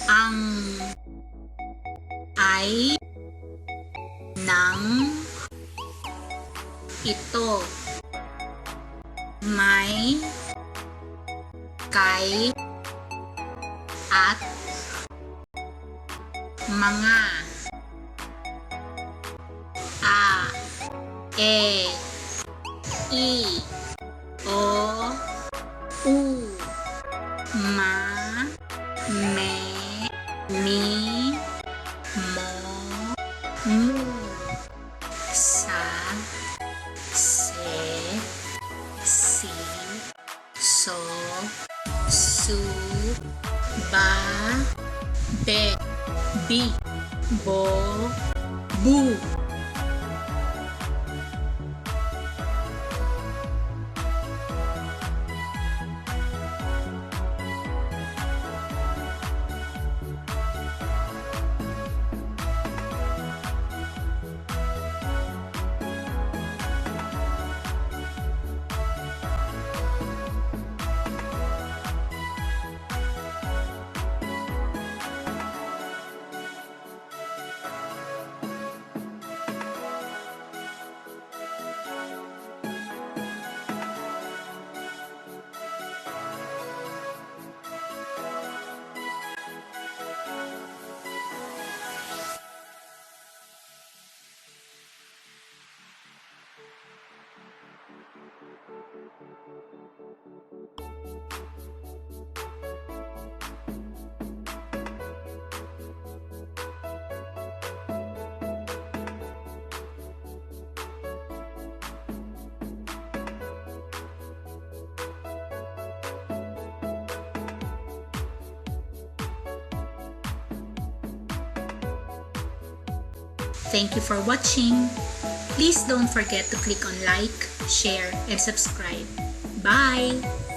Ang, ay, ng, ito, may, kay, at, mga, a, e, i, o, u, ma, me, mi, mo, mu, sa, se, si, so, su, ba, be, bi, bo, bu. Thank you for watching. Please don't forget to click on like, share, and subscribe. Bye!